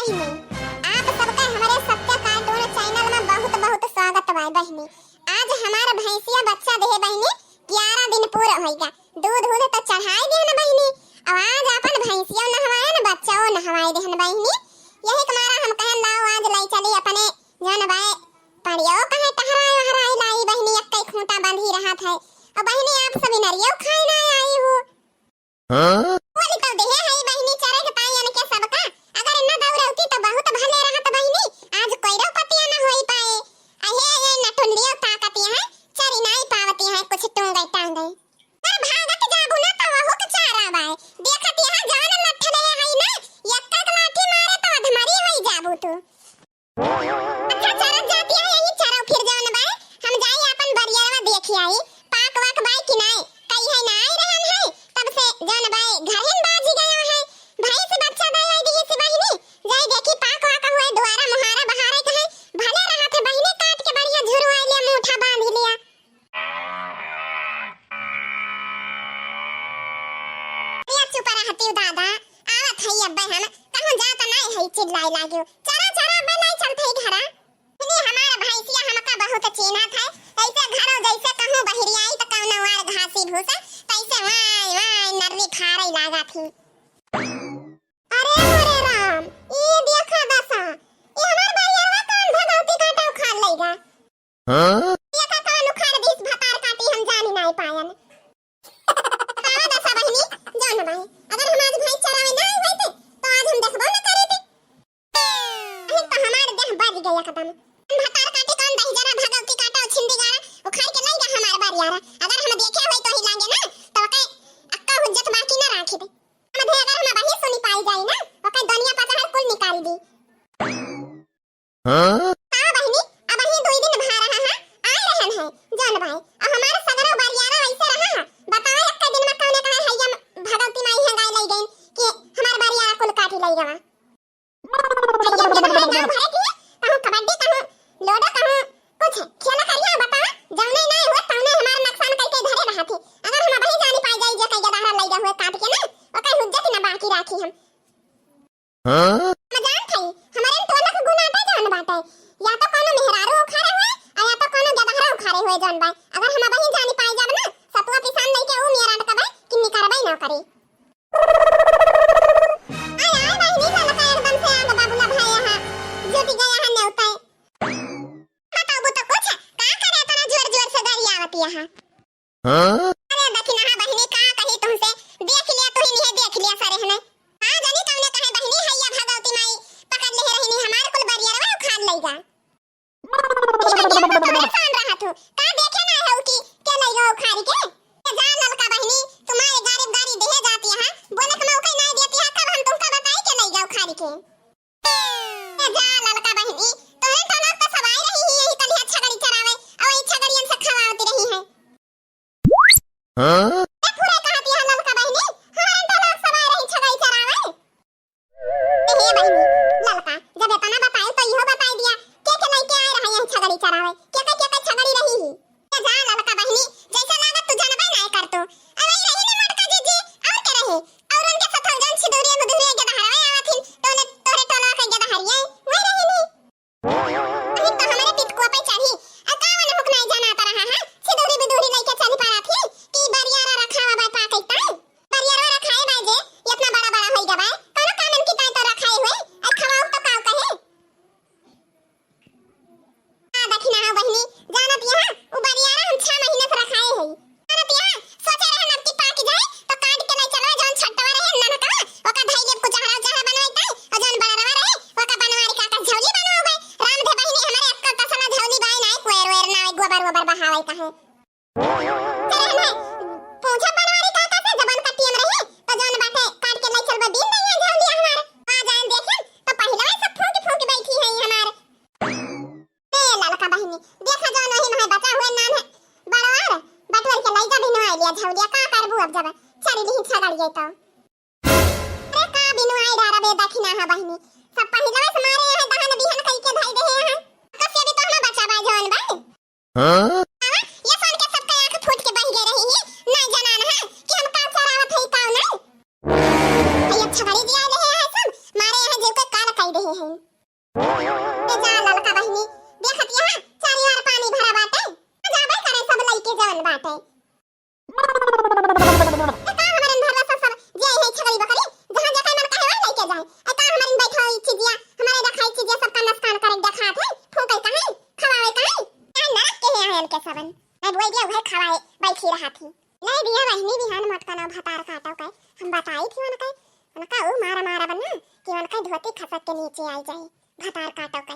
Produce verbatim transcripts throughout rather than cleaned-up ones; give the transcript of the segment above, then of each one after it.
आप सबका हमरे सत्या cartoon channel में बहुत बहुत स्वागत बा बहिनी। आज हमार भैंसिया बच्चा देहे बहिनी, ग्यारह दिन पूरा होइगा। दूध उध तो चढ़ाई देहन बहिनी, और आज अपन भैंसियो नहवाए न बच्चो नहवाए देहन बहिनी। यही के मारा हम कहन लाओ आज लाई चली अपने जौन बाय पड़ियो कहे टहराए वहराए लाई बहिनी, एक्कै खूंटा बांधी रहत है। और बहिनी आप सब इनरियो खाए ना आई हो। हाँ? बोली तो देहे है बहिनी चरे के ताई अनके सबका। अगर इन्ना दौड़ौती तो बहुत भले रहत बहिनी, आज कोइरो पतिया न होई पाए। अहे ये नटुल्लियो ताकतिया है, चरी नाई पावतिया है कुछ टूंगै टांगै। अगर भागत जाबू ना तो वहू के चारा बाय। देखतिया है जान लठले है ना, यक्का के लाठी मारे तो अधमरी होई जाबू तू। अच्छा, चरत जातिया, यही चरौ फिर जौन बाय, हम जाई आपन बरियरवा देखि आई, पाक वाक बाय कि नाय, कई है ना आई रहन है, तब से जौन बाय, घरहिन बाजी गया है, भैंस बच्चा दे आई दिही से बहिनी, जाई देखी पाक वाक हुए, दुआरा मुहारा बहारे के है, भले रहत है बहिनी, काट के बढ़िया झुरवाई लिया, मूठा बांध लिया। या चुप रहतिउ दादा, आवत हई अब्बे हम, कहूँ जात नाय हई, चिल्लाए लागिउ, "चरा, चरा, अब्बे नाय चलत हई घरा।" इनी हमार भैंसिया हमका बहुत चीन्हत है, ऐसे घरो जैसे कहूँ बहिरियाई त कौनो आर घासी भूसा, तैसे वाय, वाय, नर्री फाड़ै लागत ही। अरे मोरे राम, ई देखा दसा, ई हमार बरियरवा कौन भगौती काटा उखाड़ लइगा। हाँ? ये का कान उखाड़ दिस भतार काटी हम जानी नाय पायन। बतावा दसा बहिनी, जौन बाय, अगर हम आज भैंस चरावे ना आई होते, तो आज हम देखबो न करीती। अहिन तो हमार देह बज गया एकदम। भतार काटी कौन दही जरा भगौती काटा छिंदी गाड़ा उखाड़ के लइगा हमार बरियारा। अगर हम देखे होई तो ही लागे ना, तो ओके अक्का हुज्जत बाकी ना राखी दे। हम दे अगर हम वही सुनी पाई जाई ना, ओके दुनिया पता है कुल निकाल दी। हाँ? का बहिनी, अबहीं दुई दिन भा रहा है, आए रहन है, जौन बाय। आ हमार सगरो बरियारा वैसे रहा है। बतावा, एक्कै दिन में कौने कहे हैया भगवती माई हेंगाए लई गईन कि हमार बरियारा कुल काटी लई गवा। हैया दिन भर गाँव भरे के, कहूँ कबड्डी, कहूँ लूडो, कहूँ कुछ खेला करिया, बतावा, जौने ना हुए, तौने हमार नुकसान कई के धरे रहा थे। अगर हम अबहीं जानी पाई जाई, जे कई गदहरा लई गवा हुए काट के ना, ओकर हुज्जत ना बाकी राखी हम। हाँ? हम जानत हई, हमरे टोला के गुनाटा जौन बाटे, या तो कौनो मेहरारू उखाड़े हुए, आ या तो कौनो गदहरा उखाड़े हुए जौन बा। अगर हम अबहीं जानी पाई जाब ना, सतुआ पिसान लइके ऊ मेरा अटकबे कि निकरबे ना करे। आय, आय, बहिनी, ललका एकदम से आग बबुला भया है, जुटि गया है नेवते। बताबू तो कुछ, का करे इतना जोर जोर से गरियावत यहाँ? हाँ? अरे दखिनहा बहिनी, का कही तुमसे, देख लिया तुही निहे, देख लिया सरे हमें। हाँ, जानी कौने कहे बहिनी, हैया भगवती माई पकड़ ले रही नी, हमार कुल बरियरवा उखाड़ लइगा। ई बरियरवा तो बड़ा सान रहा थू, का देखे ना हो कि के लइगा उखाड़ के? ए जा ललका बहिनी, तुम्हारे गारी गारी देहे जाती है, बोले के मौका ही ना देती है, कब हम तुमका बताई के लइगा उखाड़ के? ए जा ललका बहिनी, तोहरे टोला त सब आए रही ही यही तलिया छगड़ी चरावे, और ई छगड़ियन से खवावती रही है। हाँ? ए पूरे कहती है ललका बहिनी, हमारे टोला सब आए रही छगड़ी चरावे। ए हे बहिनी, ललका, जब इतना बताए तो इहो बताई दिया, के के लइके आए रहा यही छगड़ी चरावे, के के, के के छगड़ी रही ही। ए जा ललका बहिनी, जैसे लागत तू जानबे नाय कर तू। अरे रही ने मोटका जीजी, और के रही? और उनके साथ जौन छिदुरिया मुदुरिया गदहरवे आवत हिन, टोले, तोरे टोलवा के गदहरिया, वही रही नी। अरे तो हमारे पितकुआ पे चढ़ी, आ का वन हुक नाय जाना आता रहा है? छिदुरी बिदुरी लइके चली पारा थी, कि बरियारा रखावा बाय पा कइता। बरियारा रखाए बाय जे, ये इतना बड़ा बड़ा होई गवा, कौनो काम इनकी ताई तो रखाए हुए, आ खवाऊ तो काव कहे। आ, दखिनहा बहिनी, जानत यहाँ, उ बरियारा हम छह महीने से रखाए हई। जानत यहाँ, सोचे रहन अब की पाक जाए, तो काट के ले चलो, जौन छोटवा रहे, ननकवा, ओका धई लेब कुचहरा उचहरा बनवाई ताई, और जौन बड़रवा रहे, ओका बनवारी काका झौली बनवावे। राम दे बहिनी, हमारे अक्कल तसला झौली बाई नाई, कुएर वेर नाई, गोबर वोबर बहावे कहे। चले हमें पूछा बनवारी काका से जबन का टीम रही, तो जौन बाटे काट के ले चलबे बीन दइया झौलिया हमार। आ जाएन देखेन, तो पहिलवा सब फूंक फूंक बैठी है हमार। ए ललका बहिनी, देखा जौन वही में बचा हुए नान है। बड़वार, बटवर के लइका भी नुआ लिया झौलिया, का करबू अब जब चली लिही छगड़िए तो। अरे का बिनु आई डारा बे दखिनहा बहिनी, सब पहिलवा से मारे है दहन बिहन कई के धई दे है। कसे भी तो हम बचा बा जौन बा। हाँ? आवा, ये सुन के सबके आँख फूट के बह गए रही है। ना जनान है कि हम काव चरावत है, काव नहीं। ये छगड़ी दिया ले है सब, मारे यहाँ जीव के काल कई देहे हैं। ए जा ललका बहिनी, देखत यहाँ चारी ओर पानी भरा बाटे, जाबे करे सब लइके जवन बाटे। ए का हमरे घरवा सब, सब जे है छगरी बकरी, जहाँ जेकर मन कहे वही लइके जाए। ए का हमरे बैठाई चीजिया, हमरे रखाई चीजिया सबका नसकान करे देखात है, फूंके कहीं, खवावे कहीं, का नरक के है आयल के सबन। ए बोल दिया उहे खवाए बैठी रहा थी। ले दिया बहिनी बिहान मोटका ना भतार काटो के, हम बताई थी उनके, उनका ऊ मारा मारा बना कि उनका धोती खसक के नीचे आई जाए, भतार काटो के।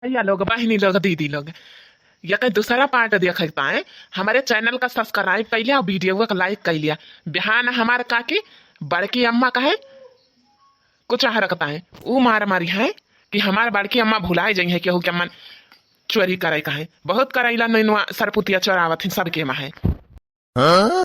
भैया लोग, बहिनी लोग, दीदी लोग, ये कहीं दूसरा part देखे के ताए, हमारे channel का subscribe कर लिया और video का like कर लिया। बिहान हमार काकी बड़की अम्मा का है कुछ आह रखता है, ऊ मार मारी है कि हमार बड़की अम्मा भुलाए जाई है, केहू के अम्मा चोरी करे का है। बहुत करैला नैनुआ सरपुतिया चोरावत है सबके अम्मा है। हाँ?